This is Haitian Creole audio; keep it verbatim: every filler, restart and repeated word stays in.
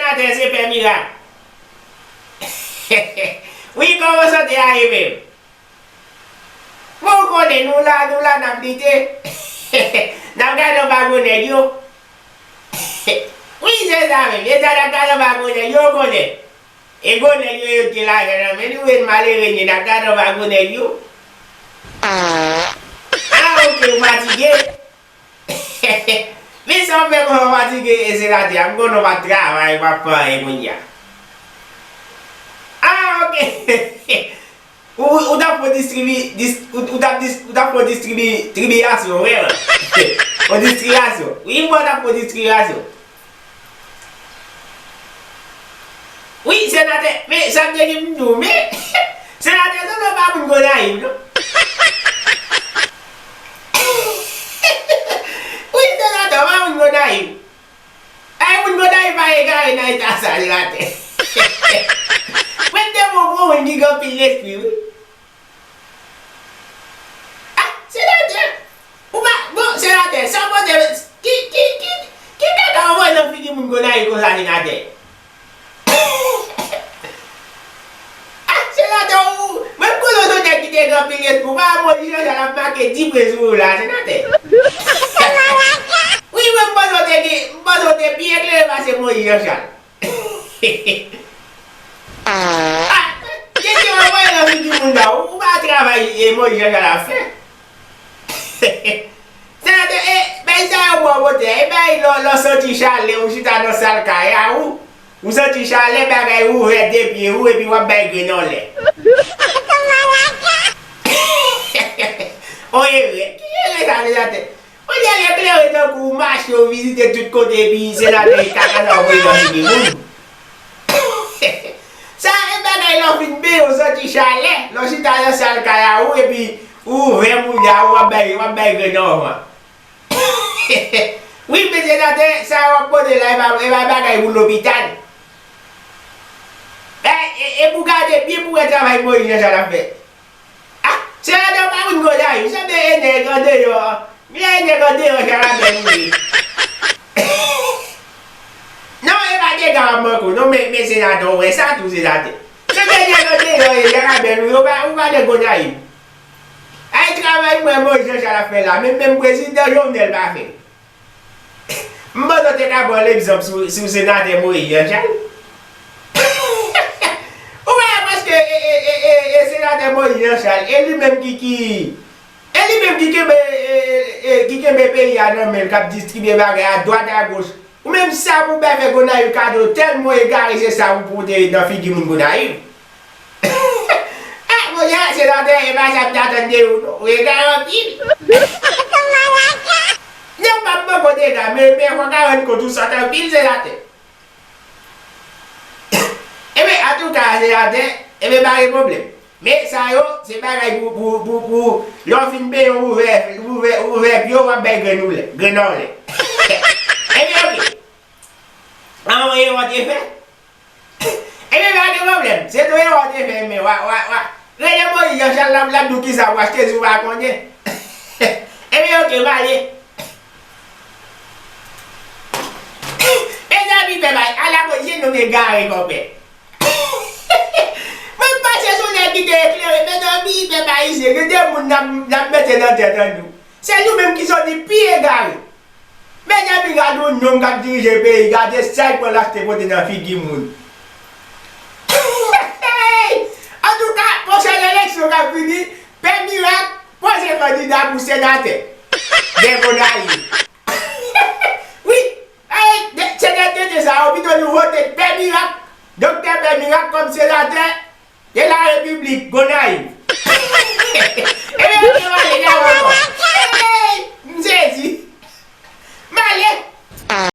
Senatè, se Pè Mirak. Wi, kòman sante a ye menm? Bon, ou konnen, nou la, nou la, n ap lite. N ap gade anba gwo nèg yo. Wi, se sa menm. E sa n ap gade anba gwo nèg yo, ou konnen. E gwo nèg yo, yo gen lajan nan men nou, e malere n ap gade anba gwo nèg yo. Ah, oke, ou fatige. Men sa w fè kòman w fatige, e senatè a, m konnen w pa t travay, w pa t fè anyen kounye a. Ah, oke. Ou, ou t ap fè distribi-, dis-, ou, ou t ap dis-, ou t ap fè distribi-, tribiyasyon, vrèman. Fè distriyasyon. Wi, m wè w t ap fè distriyasyon. Wi, senatè, men sa m te gen pou m di w, men, senatè Tonton pa moun Gonayiv, non. Wi, senatè, w pa moun Gonayiv. Ay, moun Gonayiv pa egare nan eta sa, senatè. Mwen te bon, bon moun ki gen anpil lespri, wi. Ah, senatè! Ou pa, bon, senatè, sa w pote, ki, ki, ki, ki kaka w voye nan figi moun Gonayiv konsa, senatè? Ah, senatè, ou, mwen m konnen w se yon nèg ki te gen anpil lespri, ou pa wè Moyiz Jan Chal ap make di pwen sou ou la, senatè? Wi, mwen m panse w te gen, m panse w te pi eklere pase Moyiz Jan Chal. Ah, kesyon an voye nan figi moun nan. Ou pa travay, e Moyiz Jan Chal ap fè. Senatè, e, bay sa yo ba w pote. E bay lè, lè w santi chalè, ou chita nan sal kay a ou. Ou santi chalè, bagay ouvè de pye ou, epi w ap bay grenn anlè. On erè. Ki erè sa, senatè? Ou di eklere tankou w mache, ou vizite tout kote, epi senatè kaka sa w voye nan figi moun. Sa e bagay lè w fin benyen, w santi chalè, lè w chita nan sal kay a ou, epi ou ouvè mouda ou, w ap bay, w ap bay grenn anvan. Wi, men senatè, sa w ap pote la, e pa, e pa bagay pou lopital. E, e, e pou gade byen pou wè travay Moyiz Jan Chal ap fè. Ah, senatè pa moun Gonayiv, sanble e nèg andeyò, men e nèg andeyò Jan Rabèl ou ye. Non, e pa dega m manke w, non, men, men senatè, w wè sa tou, senatè. Sanble e nèg andeyò e Jan Rabèl ou ye, ou pa, ou pa nèg Gonayiv. Ay, travay mwen Moyiz Jan Chal ap fè la, menm, menm prezidan Jovenel pa fè. M panse w te ka pran legzanp sou, sou senatè Moyiz Jan Chal. Ou wè, paske, e, e, e, e, e senatè Moyiz Jan Chal, e li menm ki, ki, e li menm ki kenbe, e, e, e, ki kenbe peyi a nan men l, k ap distribye bagay a dwat a goch. Ou menm sa pou bay fè Gonayiv kado, tèlman w egare, se sa ou pote nan figi moun Gonayiv. Ah, monchè, senatè, e pa sa m t atann de ou, non. Ou egare anpil. Non, m p ap manke w dega, men, men fò w ka rann kont ou sòt anpil, senatè. Ebyen, antouka, senatè, ebyen, pa gen pwoblèm. Men sa yo, se bagay pou, pou, pou, pou, lè w fin benyen, w ouvè, w ouvè, w ouvè pye w, w ap bay grenn ou lè, grenn anlè. Ebyen, oke. An, e w te fè? Ebyen, pa gen pwoblèm. Se tou erè w te fè, men w a, w a, w a. Rele Moyiz Jan Chal la, l ap di w kisa pou achte si w pa konnen. Ebyen, oke, m ale. Mezanmi, pè bay, ala mwen, je nou egare, konpè. Mwen panse se yon nèg ki te eklere, mezanmi, pèp ayisyen, gen de moun n ap, n ap mete nan tèt an nou. Se nou menm ki soti pi egare. Mezanmi, gade yon nonm k ap dirije peyi, gade sa l pran l achte pote nan figi moun. Antouka, pwochèn eleksyon k ap vini, Pè Mirak poze kandida pou senatè dè Gonayiv. Wi, ay, de, se de tenten sa yo, pito nou vote Pè Mirak, Doktè Pè Mirak kòm senatè de la Repiblik Gonayiv. Ebyen, oke, m ale, dayè,